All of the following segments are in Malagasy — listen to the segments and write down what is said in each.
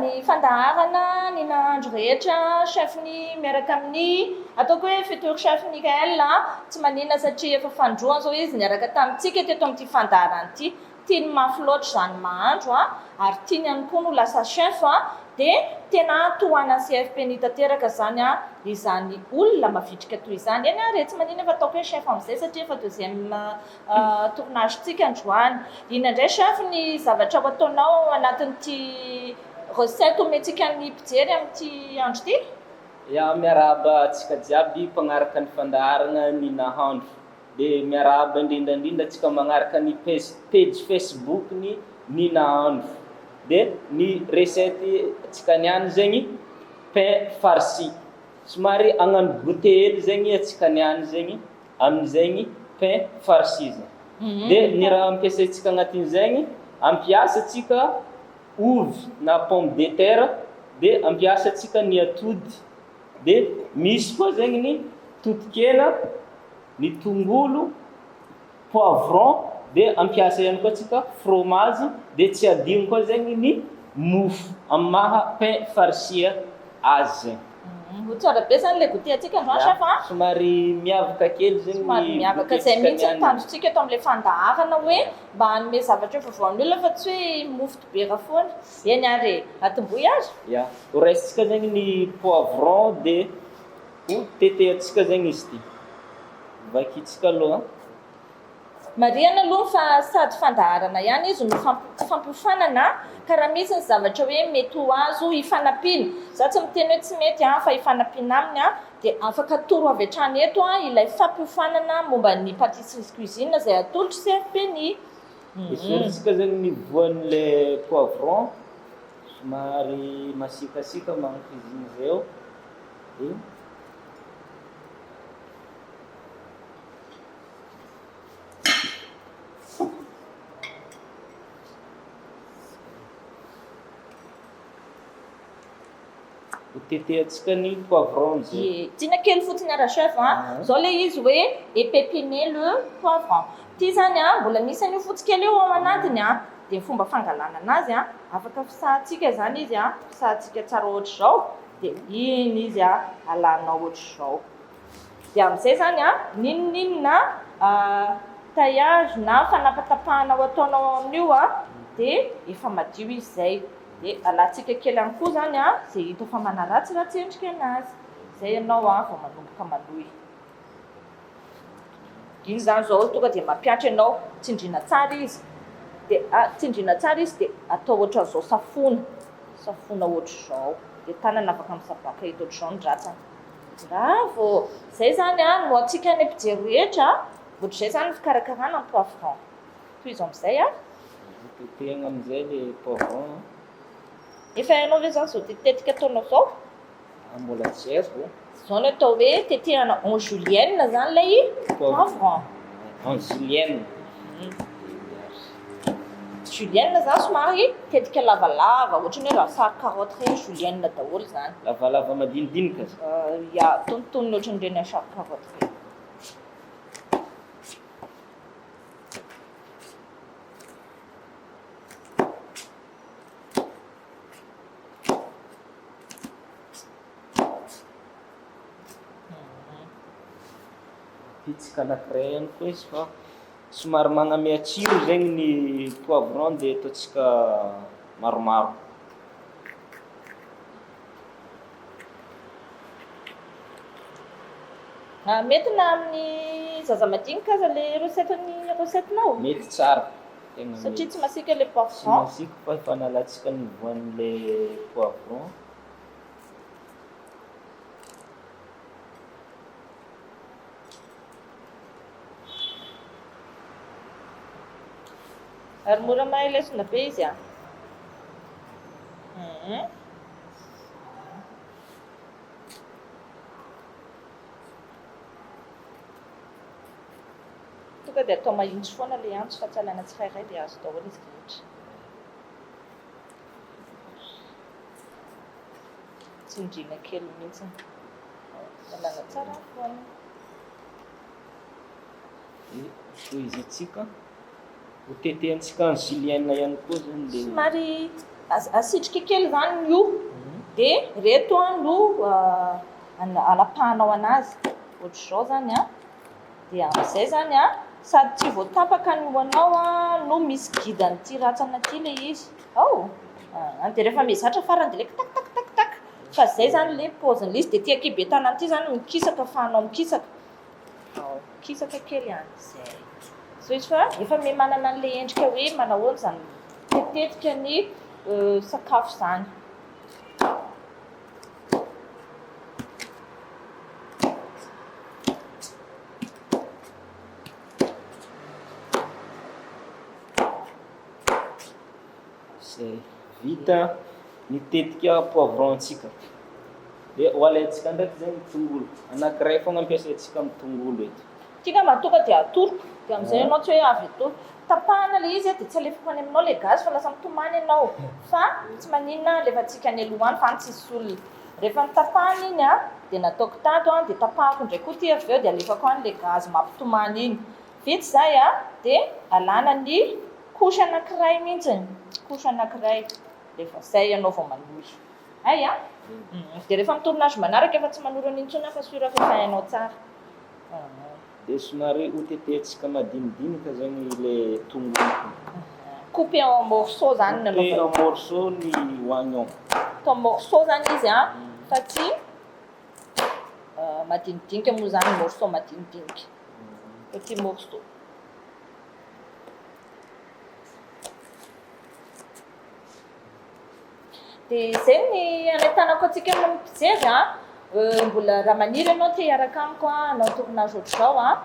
ny fandaharana ny nahandro rehetra chef ny miaraka amin'ny ataoko hoe futur chef Mickaël a, tsy maninona satria efa fanindroany izao izy niaraka tamintsika teto amin'ity fandaharana ity. Tiany mafy loatra izany mahandro a, ary tiany ihany koa no lasa chef a, dia tena tohanan'ny CFPNI tanteraka izany a, izany olona mavitrika toy izany. Eny ary e, tsy maninona fa ataoko hoe chef amin'izay satria efa deuxième tournage-tsika androany. Inona indray chef ny zavatra ho ataonao ao anatin'ity recette omentsika ny mpijery amin'ity andro ity? Ya, miarahaba antsika jiaby mpagnaraka ny fandaharagna ny nahandro. Dia miarahaba indrindra indrindra antsika magnaraka ny page Facebook ny ny nahandro. Dia ny recette antsika niany zegny pain farci. Somary hagnano goûter hely zegny antsika niany zegny amin'izegny pain farci zegny. Dia ny raha ampiasaintsika agnatin'izegny, ampiasa antsika ovy na pomme de terre, dia ampiasa antsika ny atody, dia misy koa zegny ny totokena, ny tongolo, poivron, dia ampiasa ihany koa tsika fromage, dia tsy adino koa zegny ny mofo amin'ny maha pain farci azy zegny. Ho tsara be zany le goûter antsika androany chef a! Somary miavaka kely zegny ny Somary miavaka goûter zay tsika mihitsy ny niany. tanjontsika eto amin'ilay fandaharana hoe mba hanome zavatra vaovao ny olona fa tsy hoe mofo dibera foana. Eny ary e! Atombohy ary. Ya, ho raisintsika zegny ny poivron dia Ho tetehantsika zegny izy ity. Vakintsika aloha. Marihana aloha fa sady fandaharana ihany izy no fampiofanana ka raha misy ny zavatra hoe mety ho azo ifanampiana, za tsy miteny hoe tsy mety an, fa ifanampiana aminy an, dia afaka atoro avy hatrany eto an ilay fampiofanana momba ny pâtisserie sy cuisine izay atolotry CFPNI. Esorintsika zegny ny voan'ilay poivron, somary masiakasiaka manko izy igny zay eo. Dia ho tetehantsika ny poivron amizay. Ie, tiana kely fotsiny ara chef a. Zao le izy hoe epepiner le poivron. Ty zany a, mbola misy an'io fotsy kely io ao anatiny a. Dia ny fomba fangalana anazy a, afaka fisahantsika zany izy a, fisahantsika tsara ohatr'izao. Dia iny izy a, alanao ohatr'izao. Dia amin'izay izany a, n'inon'inona taillage na fanapatapahana ho ataonao ao amin'io a, dia efa madio izy izay. Dia alantsika kely ihany koa izany a, izay hita fa manaratsiratsy endrika anazy. Izay ianao a vao manomboka manohy. Iny izany izao tonga dia mampiantra ianao, tsindriana tsara izy, dia tsindriana tsara izy dia atao ohatran'izao safoana, safoana ohatr'izao, dia tanana afaka misabaka eto ohatr'izao ny ratsany. Bravo! Izay izany an, no antsika any mpijery rehetra, ohatr'izay izany ny fikarakarana ny poivron. Tohizo amin'izay an. Tetehina amin'izay ilay poivron an. Efa hainao ve izany izao tetika ataonao izao? Ah mbola tsy haiko. Izao no atao hoe tetehana en julienne zany ilay poivron. En julienne. Julienne zany somary tetika lavalava ohatran'ny hoe lasary carotte ireny julienne daholo zany. Lavalava madinidinika zany. Ya, tonontonony ohatran'ireny lasary carotte ireny. Pitsika anankiray ihany koa izy fa somary magnamia tsiro zegny ny poivron dia ataontsika maromaro. Mety na amin'ny zaza madinika aza le recette-n'ny recette-nao? Mety tsara. Tegna Satria mety. tsy masiaka le Tsy poivron. masiaka fa efa nalatsika ny voan'le poivron. Ary mora mahay lesona be izy an. Tonga dia atao mahitsy foana ilay antso fa tsy alaina tsirairay dia azo daholo izy rehetra. Tsindriana kely mihitsy. Alana tsara ny voany. Dia tohizintsika. Ho tetehantsika en julienne ihany koa zany le. Somary. Asitrika kely izany ny hoho dia ireto no anapahanao anazy ohatr'izao izany an, dia amin'izay izany an, sady tsy voatapaka ny hohonao no misy guide an'ity rantsana ity ilay izy, ao! Dia rehefa mizatra farany dia ilay tak tak tak tak, fa izay izany ilay paozin'ilay izy, dia ity ankihibe tanana ity izany mikisaka ahafahanao mikisaka. Ao, kisaka kely ihany, izay. Zao izy fa efa miha manana an'ilay endrika hoe manahoana izany tetetika ny sakafo izany. Izay vita ny tetika poivron-tsika. Dia ho alaintsika ndraiky zegny ny tongolo. Anankiray fogna ampiasaintsika amin'ny tongolo eto. Ty ngamba tonga dia atoroko, dia amin'izay ianao tsy hoe avy eto. Tapahana ilay izy dia tsy alefako any aminao ilay gaz fa lasa mitomany ianao. Fa tsy maninona alefantsika any aloha any fa any tsisy olona. Rehefa notapahana iny an, dia nataoko tato an, dia tapahako indray koa ity avy eo dia alefako any ilay gaz mampitomany iny. Vita izay an, dia alana ny couche anankiray mihitsiny, couche anankiray. Rehefa izay ianao vao manohy. Hay an! Dia rehefa amin'ny tournage manaraka efa tsy manoro an'iny intsony aho fa sûr fa efa hainao tsara. Dia somary hotetehintsika madinidinika zegny le tongolo. Couper en morceaux zany ny Couper en morceaux ny oignon. Atao morceaux zany izy an, fa tsy madinidinika moa zany, morceaux madinidinika. Petit morceaux. Dia izay ny hanentanako antsika mpijery an, mbola raha maniry ianao te hiaraka amiko an, hanao tournage ohatr'izao an,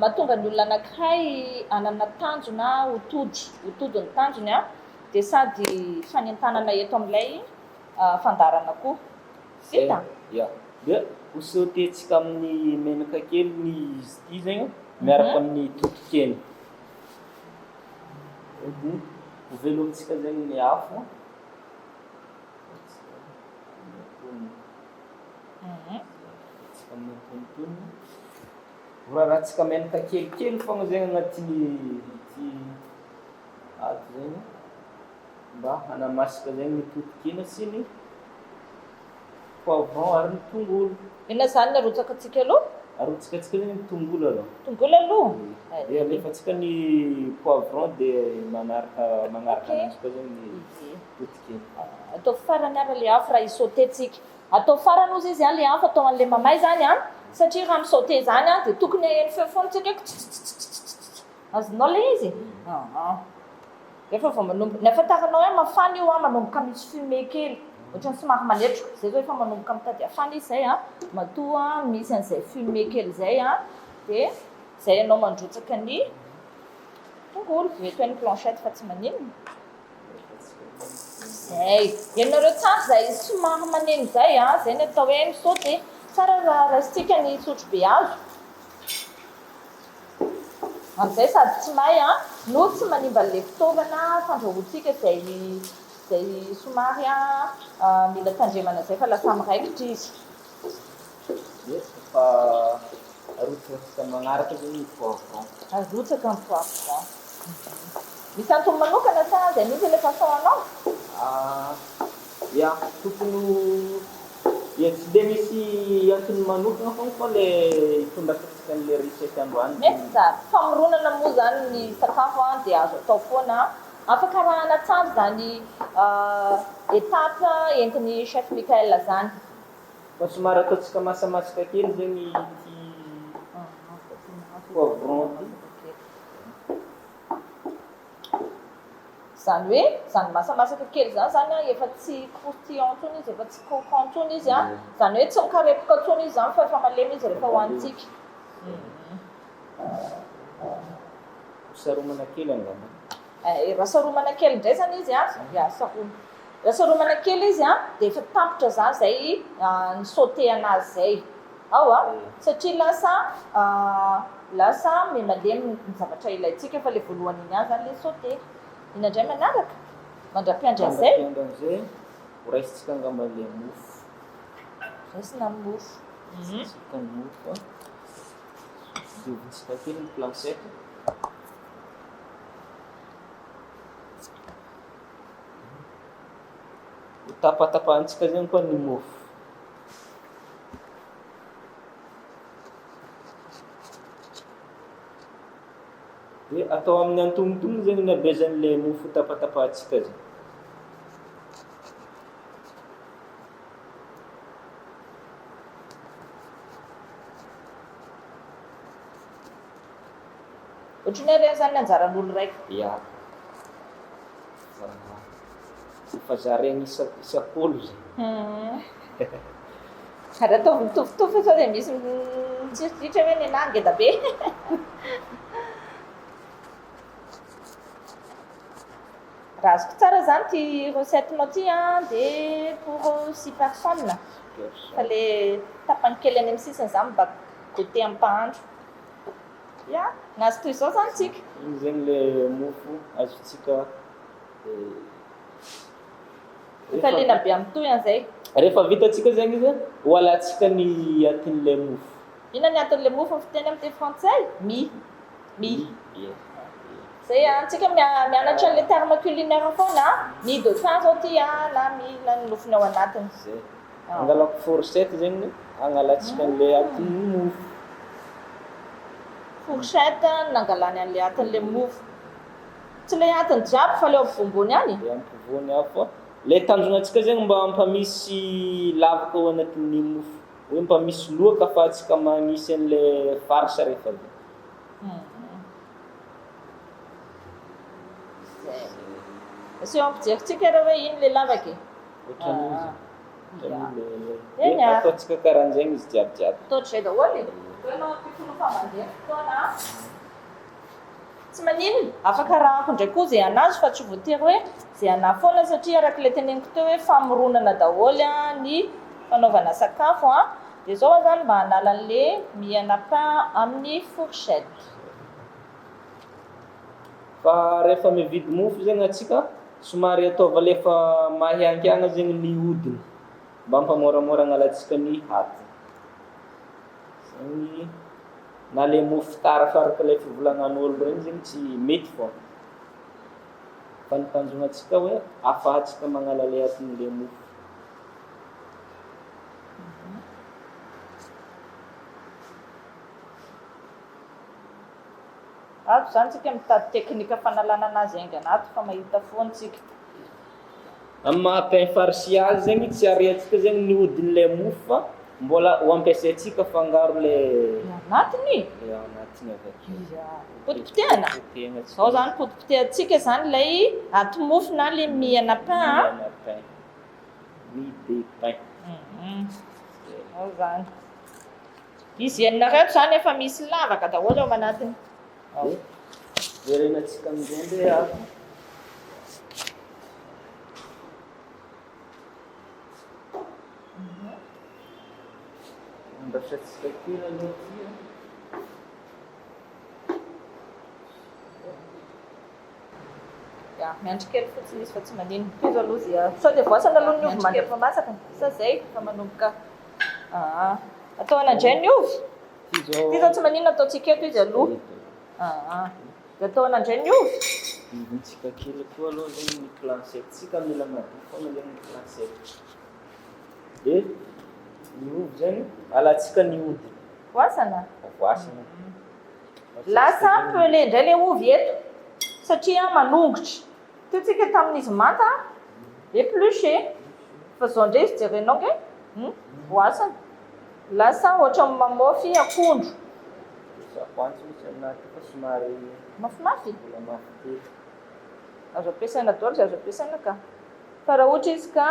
mahatonga ny olona anankiray hanana tanjona ho tody, ho tody ny tanjony an, dia sady fanentanana eto amin'ilay fandaharana koa. Vita? Ya. Dia ho sauter-tsika amin'ny menaka kely ny izy ity zegny miaraka amin'ny totokena. Ho velomintsika zegny ny afo. Tsika amin'ny antonontonony. Ho rarahantsika menaka kelikely fogna zegny agnatin'ny ity ato zegny mba hanamasaka zegny ny totokena sy ny poivron ary ny tongolo. Inona izany ny arotsakatsika aloha? Arotsakatsika zegny ny tongolo aloha. Tongolo aloha? Dia alefantsika ny poivron dia manaraka magnaraka anazy koa zegny ny totokena. Ataovy farany ary ilay afo raha hi-sauter tsika. Ataovy farany ozy izy an, ilay afo atao an'ilay mamay izany an, satria raha mi-sauter izany an dia tokony haheno feo foana tsika hoe kitsitsitsitsitsitsits. Azonao ilay izy? Aa. Rehefa vao manomboka, ny ahafantaranao hoe mafana io an, manomboka misy fumée kely, ohatran'ny somary manetroka, zay zao efa manomboka mitady hafana izy zay an, matoa misy an'izay fumée kely zay an, dia zay ianao mandrotsaka ny tongolo, eto ny planchette fa tsy maninona. Zay, henonareo tsara izay somary maneno izay an, zay ny atao hoe mi-sauter, tsara raha raisintsika ny sotrobe hazo. Amin'izay sady tsy may no tsy manimba an'ilay fitaovana fandrahoantsika izay izay somary mila tandremana izay fa lasa miraikitra izy. Dia efa arotsatsika magnaraka zegny ny poivron. Arotsaka ny poivron. Misy antony manokana sa izay mihitsy ilay façon anao? Ya, tokony ho ya tsy dia misy antony manokana foana fa le itondrasantsika an'le recette androany dia. Mety tsara. Famoronana moa izany ny sakafo dia azo atao foana. Afaka arahana tsara izany étape entin'i Chef Mickaël izany. Fa somary ataontsika masamasaka kely zegny ity poivron ity. Izany hoe izany masamasaka kely izany izany an, efa tsy croustillant intsony izy, efa tsy croquant intsony izy an, izany hoe tsy mikarepoka intsony izy izany fa efa malemy izy rehefa hohanintsika. Saromana kely angamba. Eh, raha saromana kely indray izany izy an, ya saromana. Raha saromana kely izy an, dia efa tapitra izany izay ny sauter anazy izay. Ao a! Satria lasa lasa miha-malemy ny zavatra ilaintsika fa ilay voalohany iny ihany izany ilay sauter. Inona indray manaraka? Mandra-piandry an'izay? Mandra-piandry an'izay, ho raisintsika angamba ilay mofo. Raisina ny mofo. Raisintsika ny mofo a. Diovintsika kely ny planchette. Tapatapahantsika zegny koa ny mofo. Dia atao amin'ny antonontonony zegny ny habezan'ilay mofo tapatapahantsika zegny. Ohatran'ny hoe ireny izany ny anjaran'olo raika. Ya. Efa zarainy isak'olo zay. Ary ataovy mitovitovy fa sao dia misy mitsiritritra hoe nenaha ngeda be. Raha azoko tsara izany ity recette-nao ity an, dia pour six personnes. Fa le tapany kely any amin'ny sisiny izany mba goûter amin'ny mpahandro. Ya, nahazo toy izao izany tsika. Iny zegny le mofo azontsika Efa liana be amin'ny toy an'izay. Rehefa vitantsika zegny izy, ho alantsika ny atin'ilay mofo. Inona ny atin'ilay mofo ny fiteny amin'ny teny frantsay? Mi. Mi. Zay an, tsika mianatra an'ilay terme culinaire foana an, mie de pain zao ty an, na mie na ny nofony ao anatiny. Zay. Angalako fourchette zegny hagnalantsika an'ilay atin'ny mofo. Fourchette no nangalany an'ilay atin'ilay mofo. Tsy ilay atiny jiaby fa ilay ao ampovoambony any? Ilay ampovoany ao fa ilay tanjona antsika zegny mba hampamisy lavaka ao anatin'ny mofo, hoe mba misy loaka afahantsika magnisy an'ilay farce rehefa avy eo. Zay. Asio ampijerintsika ireo hoe ino ilay lavaka e. Ohatran'io izy. Ohatran'io ilay. Dia ataontsika karahan'izay izy jiaby jiaby. Atao ohatr'izay daholo e. Hoe ianao tokony ho fa mandeha ny fotoana. Tsy maninona, afaka arahako indray koa izay an'azy fa tsy voatery hoe izay an'ahy foana satria araka ilay teneniko teo hoe famoronana daholo ny fanaovana sakafo an. Dia izao aho izany mba hanala an'ilay mihana pain amin'ny fourchette. Fa rehefa mividy mofo zegny atsika, somary ataova le efa mahiankiagna zegny ny hodiny mba hampamoramora agnalantsika ny hatiny. Zegny na le mofo tara araka ilay fivolagnan'olo regny zegny tsy mety fô. Fa ny tanjogna antsika hoe afahantsika magnala le hatin'le mofo. Ato izany tsika mitady teknika fanalana anazy haingana ato fa mahita foana tsika. Amin'ny maha pain farci azy zegny tsy ariantsika zegny ny hodin'ilay mofo fa mbola ho ampiasaintsika afangaro le Le anatiny? Le anatiny avy akeo. Ia. Potipotehana? Potipotehana tsika. Zao zany potipotehantsika zany ilay ato-mofo na le mie-na pain a. Mie-na pain. Mie de pain. Zao zany. Izy enina ireto zany efa misy lavaka daholo ao anatiny. Dia verenantsika amin'izay indray ato. Andrasantsika kely aloha ity an. Ya, miandry kely fotsiny izy fa tsy maninona. Tohizo aloha izy. Sao dia voasana aloha ny ovy mandra-pa masaka. Sa zay fa manomboka. Aa. Atao anà indray ny ovy? Ity zao tsy maninona ataontsika eto izy aloha. Aa. Dia atao anà indray ny ovy? Divintsika kely koa aloha zegny ny planchette-tsika, mila madio foagna zegny ny planchette. Dia ny ovy zegny alantsika ny hodiny. Voasana? Voasana. Lasa pelé indray ilay ovy eto satria manongotra. Teo tsika tamin'izy manta épluché fa zao indray izy jerenao nge voasana. Lasa ohatran'ny mamôfy akondro. Sakoantsy mihitsy aminahy ty fa somary Mafimafy? mbola mafy kely. Azo ampiasaina daholo izay azo ampiasaina ka. Fa raha ohatra izy ka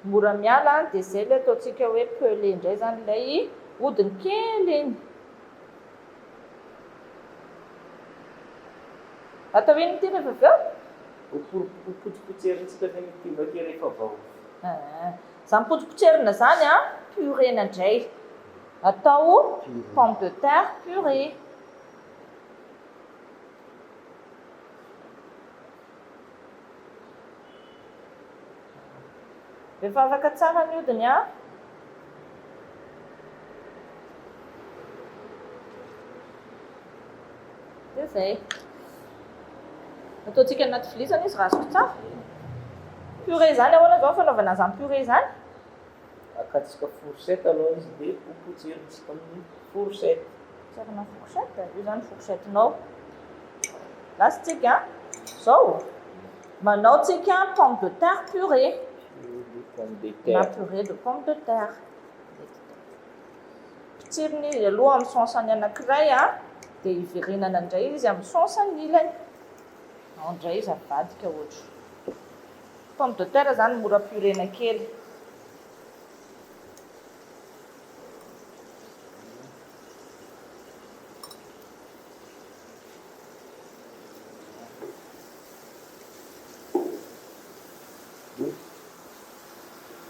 mora miala dia izay ilay ataontsika hoe pelé indray izany ilay hodiny kely iny. Atao inona ity rehefa avy eo? Ho potsipotserintsika zegny ity bakeo rehefa vaovy. Izany potsipotsiserina izany an, purée-na indray. Atao pomme de terre purée. Rehefa afaka tsara ny hodiny an. Dia izay. Ataontsika anaty vilia izany izy raha azoko tsara. Purée zany ahoana zao fanaovana an'izany purée zany? Akatsika fourchette aloha izy dia ho potserintsika amin'ny fourchette. Potserina fourchette? Io zany fourchette-nao. Lasa tsika zao manao tsika pomme de terre purée. Purée de pomme de Na terre. purée de pomme de terre. Potsirina izy aloha amin'ny sens-ny anankiray dia hiverenana indray izy amin'ny sens-ny ilany. Ao indray izy avadika ohatra. Pomme de terre zany mora purée-na kely.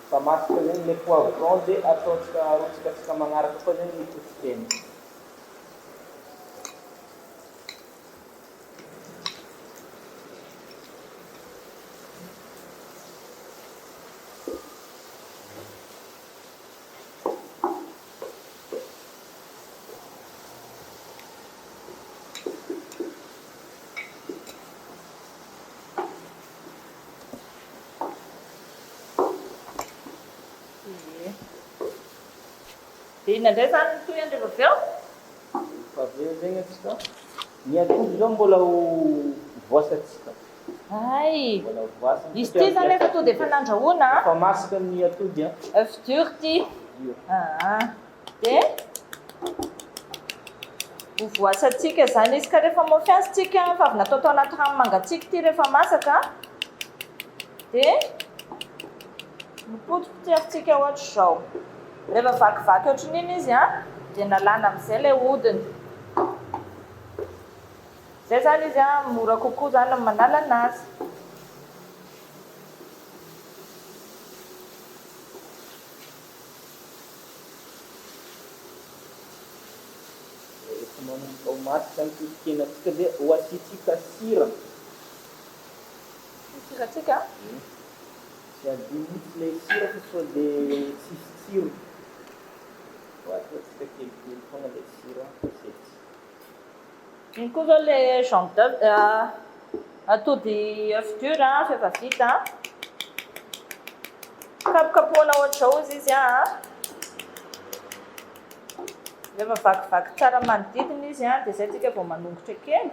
Efa masaka zegny le poivron dia ataontsika arotsakatsika magnaraka koa zegny ny totokena. Ie. Dia inona indray izany ny tohiny rehefa avy eo? Rehefa avy eo zegny antsika, ny atody zao mbola ho voasantsika. Hay! Mbola ho voasana Izy satria ity izany hampiasa efa tonga dia efa atody. nandrahoina an? Efa masaka ny atody an. Oeuf dur ity. Dur. Aa. Dia ho voasantsika izany izy. Ka rehefa maofy azy tsika, efa avy natao tao anaty rano mangatsiaka ity rehefa masaka, dia nopotipotehintsika ohatr'izao. Rehefa vakivaky ohatran'iny izy an, dia nalana amin'izay ilay hodiny. Izay izany izy an, mora kokoa izany ny manala anazy. Rehefa manomboka ho masaka ny toton-kenantsika dia ho asiantsika sira. Ny sirantsika? Ie. Tsy adino mihitsy ilay sira fa sao dia tsisy tsiro. Fa ataontsika kelikely foana ilay sira asiantsika. Iny koa izao ilay jaune d'oeuf, atody oeuf dur fa efa vita. Kapokapohana ohatr'izao ozy izy an. Rehefa vakivaky tsara manodidina izy an, dia izay tsika vao manongotra kely.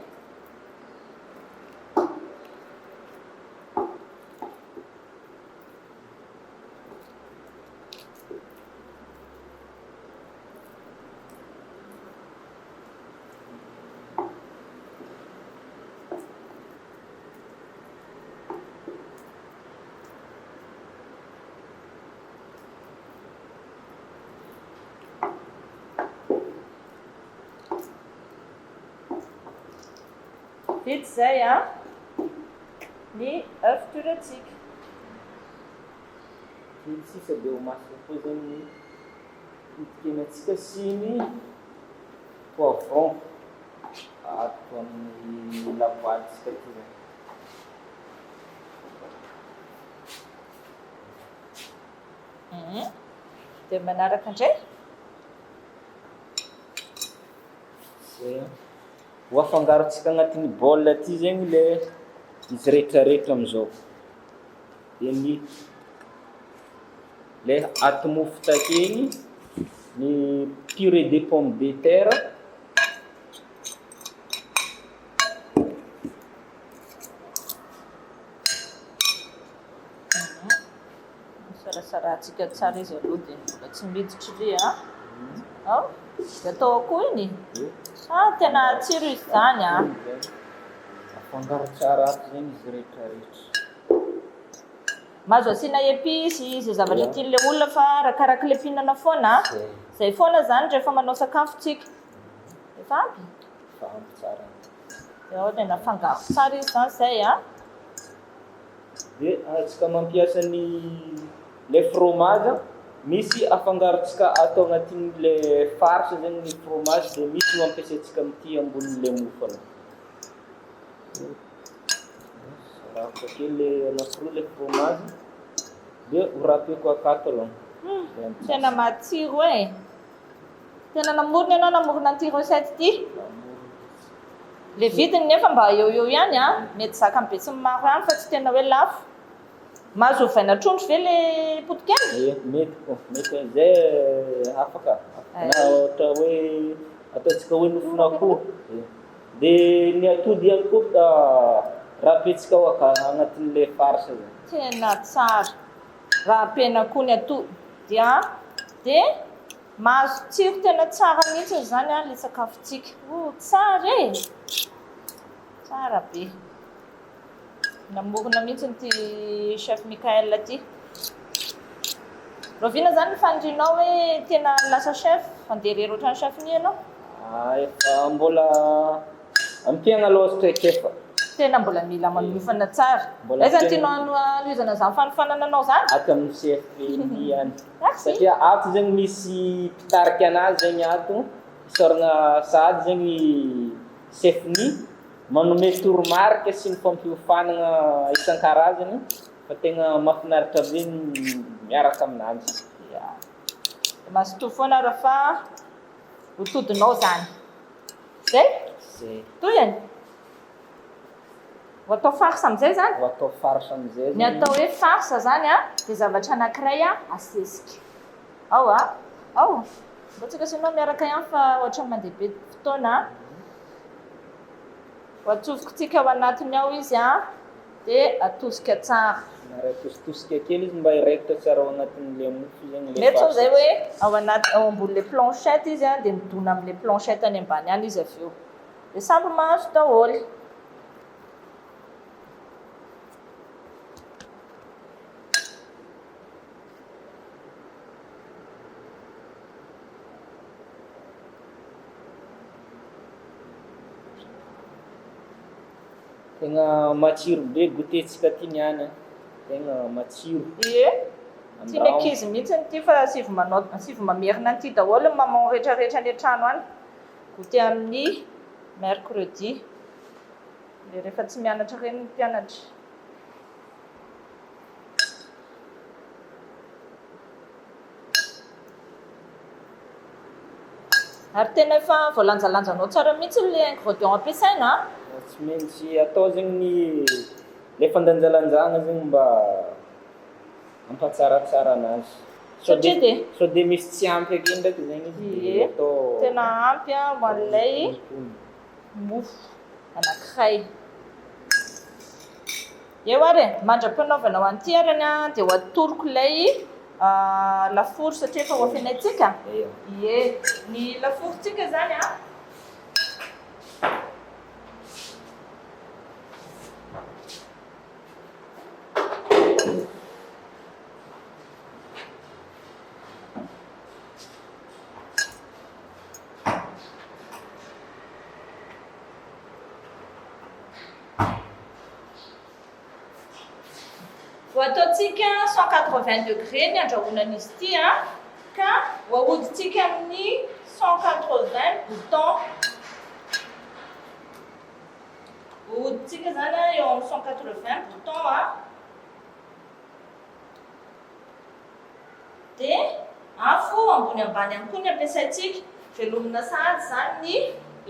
Vita izay an, ny oeuf dur-ntsika. Kely sisa dia ho masaka koa izany ny totokena-ntsika sy ny poivron ato amin'ny lapoalintsika aty izany. Dia manaraka indray. Zay an. Ho afangarontsika agnatin'ny bol aty zegny le izy rehetrarehetra amizao. Dia ny le atomofo takeny, ny purée de pomme de terre. Sarasarahantsika tsara izy aloha dia mbola tsy miditra ry a. Ao, dia atao ao koa iny. Ah, tena tsiro izy izany a. Afangaro tsara ato zegny izy rehetrarehetra. Mahazo asiana épices, izay zavatra tian'ilay olona fa arakarak'ilay mpihinana foana. Izay foana izany rehefa manao sakafo tsika. Efa ampy? Efa ampy tsara. Dia ao dia nafangaro tsara izy izany izay a. Dia antsika mampiasa ny le fromage, misy afangarontsika atao agnatin'le farce zegny ny fromage dia misy ho ampiasaintsika amin'ity ambonin'le mofo aloha. Sarahiko kely le anankiroa le fromage dia ho rapeko akato aloha. Tena matsiro e! Tena namorona ianao namorona an'ity recette ity. Le vidiny nefa mba eo eo ihany an, mety zakan'ny besinimaro ihany fa tsy tena hoe lafo. Mahazo ovaina trondro ve le potikena? Ie, mety koa, mety zay afaka, na ohatra hoe ataontsika hoe nofon'akoho. De ny atody ihany koa rapentsika ao agnatin'le farce zany. Tena tsara. Raha ampiana koa ny atody an, dia mahazo tsiro tena tsara mihitsy izany an ilay sakafontsika. Oh, tsara e! Tsara be. Namorona mihitsy ity chef Mickaël ity. Rahoviana izany ny fanirianao hoe tena lasa chef, handeha irery ohatran'ny chef ni ianao? Ah, efa mbola ampiagna aloha traikefa. Tena mbola mila manofana tsara. Mbola Aiza no ampiagna. tianao hanohizana izany fanofanana anao izany? Ato amin'ny CFPMI ihany. Merci. Satria ato zegny misy mpitarika anazy zegny ato, isaoragna sahady zegny CFMI manome toromarika sy ny fampiofanagna isan-karazany fa tegna mahafinaritra be ny miaraka aminazy. Ya. Mazotoa foana ary fa ho todinao zany. Zay? Zay. Tohiny? Ho atao farce amin'izay zany? Ho atao farce amin'izay Ny atao hoe farce zany a, dia zavatra anankiray a asesika. Ao a, ao. Ndao tsika sy ianao miaraka ihany fa ohatran'ny mandeha be fotoana. Ho atsofokintsika ao anatiny ao izy a, dia atosika tsara. Somary atositosika kely izy mba hiraikitra tsara ao anatin'ilay mofo zegny ilay Mety zao farce. izay hoe ao anaty, ao ambonin'ilay planchette izy a, dia midona amin'ilay planchette any ambany any izy avy eo. Dia samy mahazo daholo. Tegna matsiro be goûter-tsika ty niany a. Tegna matsiro. Ie. Tian'ny Andramo. ankizy mihitsy ity fa asivo manao, asivo mamerina an'ity daholo ny maman rehetrarehetra any an-trano any. Goûter amin'ny mercredi. Ilay rehefa tsy mianatra ireny ny mpianatra. Ary tena efa voalanjalanjanao tsara mihitsy ilay ingrédient ampiasaina an! Tsy maintsy atao zegny ny le fandanjalanjana zegny mba hampatsaratsara anazy. Sao Satria de dia. sao de misy tsy ampy ake ndraiky zegny izy de Ie, atao tena ampy ho an'ilay mofo anankiray. Eo ary e, mandra-panaovanao an'ity ary an dia ho atoroko ilay lafaoro satria efa ho afenaintsika. Ie, ny lafaorontsika izany an. Ho ataontsika 180 degré ny andrahoana an'izy ity an, ka ho ahodintsika amin'ny 180 bouton. Ahodintsika izany eo amin'ny 180 bouton an. Dia afo ambony ambany ihany koa ny ampiasaintsika. Velomina sahady izany ny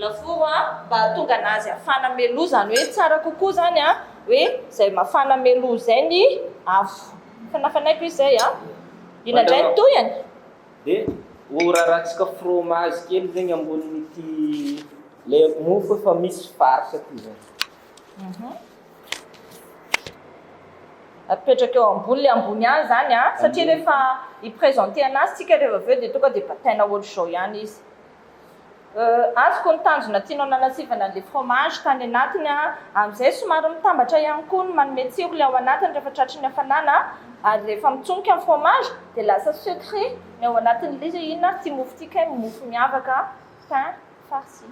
lafaoro mba hahatonga anazy hafana mialoha, izany hoe tsara kokoa izany hoe izay mafana mialoha izay ny afo. Efa nafanaiko izy izay an! Inona indray ny tohiny? Dia ho rarahantsika fromage kely zegny ambonin'ity ilay mofo efa misy farce ty zany. Apetraka eo ambony le ambony ihany izany an, satria rehefa hi-présenter anazy tsika rehefa avy eo dia tonga dia bataina ohatr'izao ihany izy. Azoko ny tanjona tianao nanasivana an'ilay fromage tany anatiny an, amin'izay somary mitambatra ihany koa ny manome tsiro ilay ao anatiny rehefa tratry ny hafanana ary rehefa mitsonika ny fromage dia lasa secret ny ao anatin'ilay izy hoe inona ary ity mofo ity kay mofo miavaka pain farci.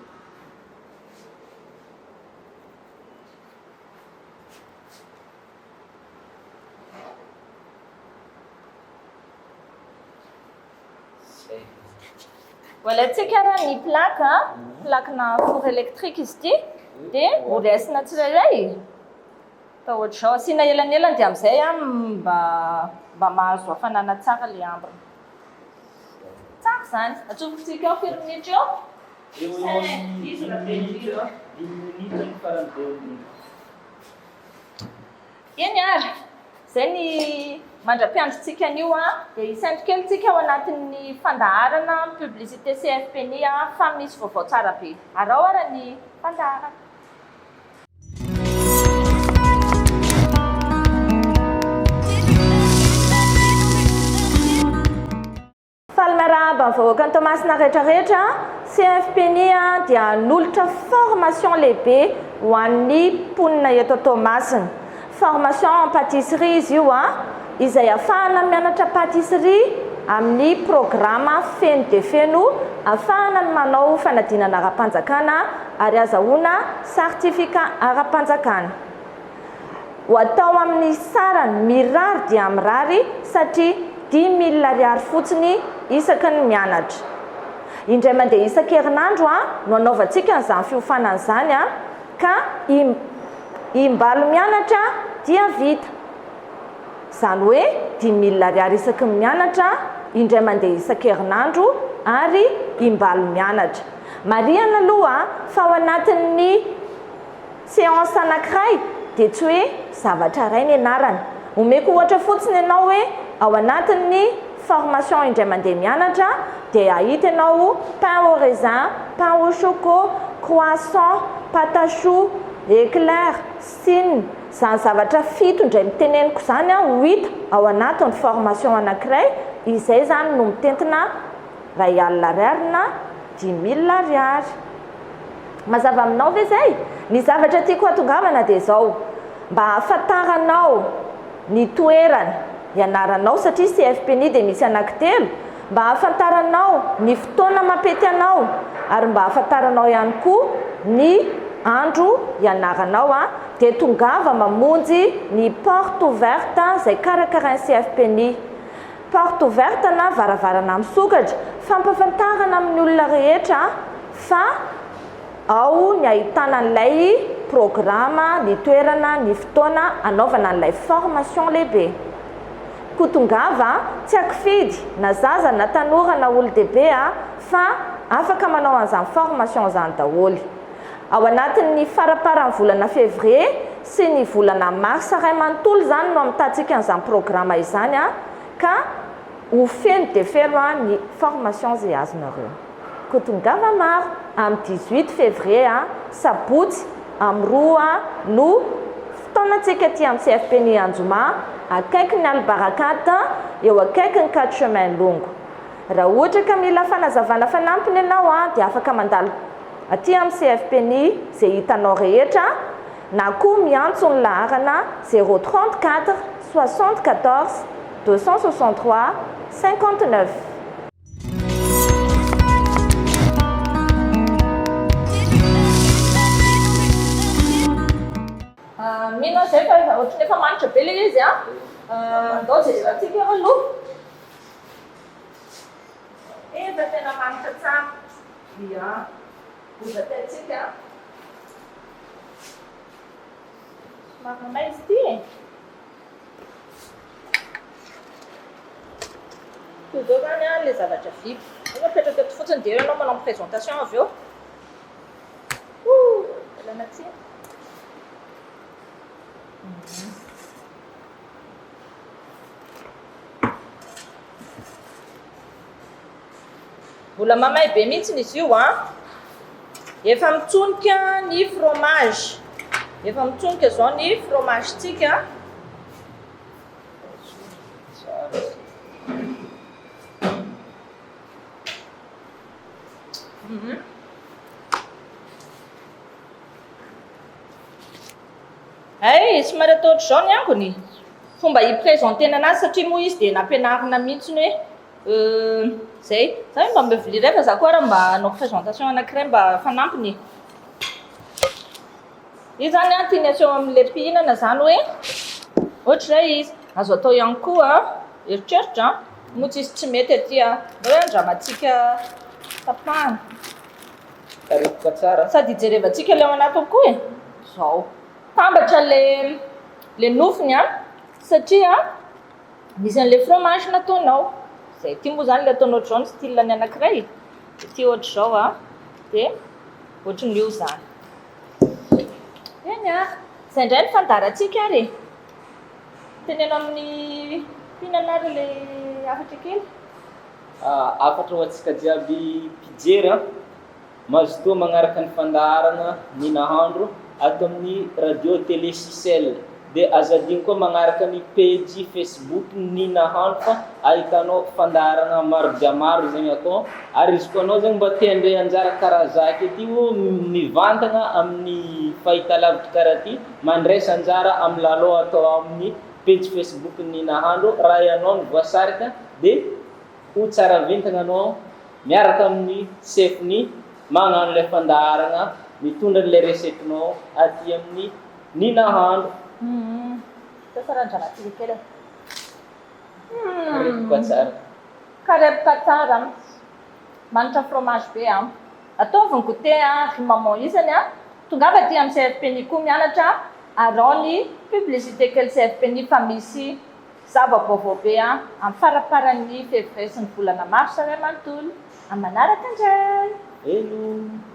Ho alaintsika ary ny plaque, plaque-na four électrique izy ity, dia ho raisina tsirairay. Atao ohatr'izao, asiana elanelany dia amin'izay mba mba mahazo hafanana tsara ilay ambiny. Tsara izany. Atsofotsika eo firy minitra eo? Eo ho eo amin'ny dimy minitra, dimy minitra ny farany be indrindra. Eny ary. Izay ny mandra-piandrintsika an'io dia hisainto kely tsika ao anatin'ny fandaharana publicité CFPNI fa misy vaovao tsara be. Araho ara ny fandaharana. Faly miarahaba ny vahoakan'i Toamasina rehetra rehetra, CFPNI dia hanolotra formation lehibe ho an'ny mponina eto Toamasina. Formation en pâtisserie izy io izay ahafahana mianatra pâtisserie amin'ny programa feno dia feno, ahafahana ny manao fanadinana ara-panjakana ary azahoana certificat ara-panjakana. Ho atao amin'ny sarany mirary dia mirary satria dimy mille ariary fotsiny isaky ny mianatra. Indray mandeha isan-kerinandro no anaovantsika an'izany fiofanana izany ka imbalo mianatra dia vita. Izany hoe dimy mille ariary isaky ny mianatra, indray mandeha isan-kerinandro ary imbalo mianatra. Marihana aloha fa ao anatin'ny Séance anankiray dia tsy hoe zavatra iray ny anarana. Omeko ohatra fotsiny ianao hoe ao anatin'ny formation indray mandeha mianatra dia hahita ianao pain au raisin, pain au choco, croissant, pâte à choux, éclair, sine. Izany zavatra fito indray miteneniko izany ho hita ao anatin'ny formation anankiray, izay izany no mitentina iray alina ariary na dimy mille ariary. Mazava aminao ve izay? Ny zavatra tiako hatongavana dia izao, mba hahafantaranao ny toerana ianaranao, satria CFPNI dia misy anankitelo, mba hahafantaranao ny fotoana mampety anao, ary mba hahafantaranao ihany koa ny andro ianaranao, dia tongava mamonjy ny porte ouverte izay karakarain'ny CFPNI. Porte ouverte na varavarana misokatra, fampafantarana amin'ny olona rehetra fa ao ny ahitana an'ilay programa, ny toerana, ny fotoana anaovana an'ilay formation lehibe. Koa tongava, tsy ankifidy na zaza na tanora na olon-dehibe fa afaka manao an'izany formation izany daholo. Ao anatin'ny faraparan'ny volana février sy ny volana mars iray manontolo izany no hamintantsika an'izany programa izany ka ho feno dia feno ny formation izay azonareo. Koa tongava maro amin'ny 18 février, sabotsy amin'ny 2 no fotoanantsika aty amin'ny CFPNI Anjoma, akaikin'ny Al Barakat, eo akaikin'ny quatre chemins Longo. Raha ohatra ka mila fanazavana fanampiny ianao dia afaka mandalo aty amin'ny CFPNI izay hitanao rehetra na koa miantso ny laharana 034 74 263 59. Mino aho izay fa ohatran'ny efa manitra be ilay izy an! Andao jerevantsika aloha. Efa tena manitra tsara. Ia. Hozakaintsika. Somary mamay izy ity e. Toy izao izany an ilay zavatra vita. Io apetraka eto fotsiny dia eo ianao manao présentation avy eo. Ouh, ialana tsiny. Mbola mamay be mihitsy izy io an. Efa mitsonika ny fromage. Efa mitsonika izao ny fromage-tsika. Hay, somary atao ohatr'izao ny angony. Fomba hi-presenter-na anazy satria moa izy dia nampianarina mihitsy hoe zay. Za hoe mba omeo vilia iray fa za koa ary mba hanao présentation anankiray mba fanampiny e. Io zany an, tiany aseho amin'ilay mpihinana zany hoe ohatr'izay izy. Azo atao ihany koa eritreritra an, moa tsisy tsy mety aty an. Ndao hoe andramantsika tapahana. Karepoka tsara. Sady hijerevantsika ilay ao anatiny koa e. Zao. Tambatra le le nofony an, satria misy an'le fromage nataonao. Zay ity moa zany le ataonao ohatr'izao ny style ny anankiray, ity ohatr'izao an, dia ohatran'io zany. Eny ary, zay indray ny fandaharantsika ary e. Teneno amin'ny mpihinana ary ilay hafatra kely. Hafatra ho antsika jiaby mpijery an! Mazotoa magnaraka ny fandaharana ny nahandro ato amin'ny radio télé Sicel. Dia aza adino koa magnaraka ny pejy Facebook ny nahandro fa ahitanao fandaharana maro dia maro zegny akao. Ary izy koa anao zegny mba te handray anjara karaha za aketo ty mivantagna amin'ny fahitalavitra karaha ty, mandraisa anjara amin'ny lalao atao amin'ny pejy Facebook ny nahandro. Raha ianao no voasarika dia ho tsara vintagna anao miaraka amin'ny chef-ny magnano ilay fandaharagna mitondra an'ilay recette-nao aty amin'ny ny nahandro. Humm tsara andramantsika kely e. Karepoka tsara. Karepoka tsara. Manitra fromage be an. Ataovy ny goûter an ry maman isany an. Tongava aty amin'ny CFPNI koa mianatra arao ny publicité kely CFPNI fa misy zava-baovao be an amin'ny faraparan'ny février sy ny volana mars ray manontolo. Amin'ny manaraka indray. Veloma.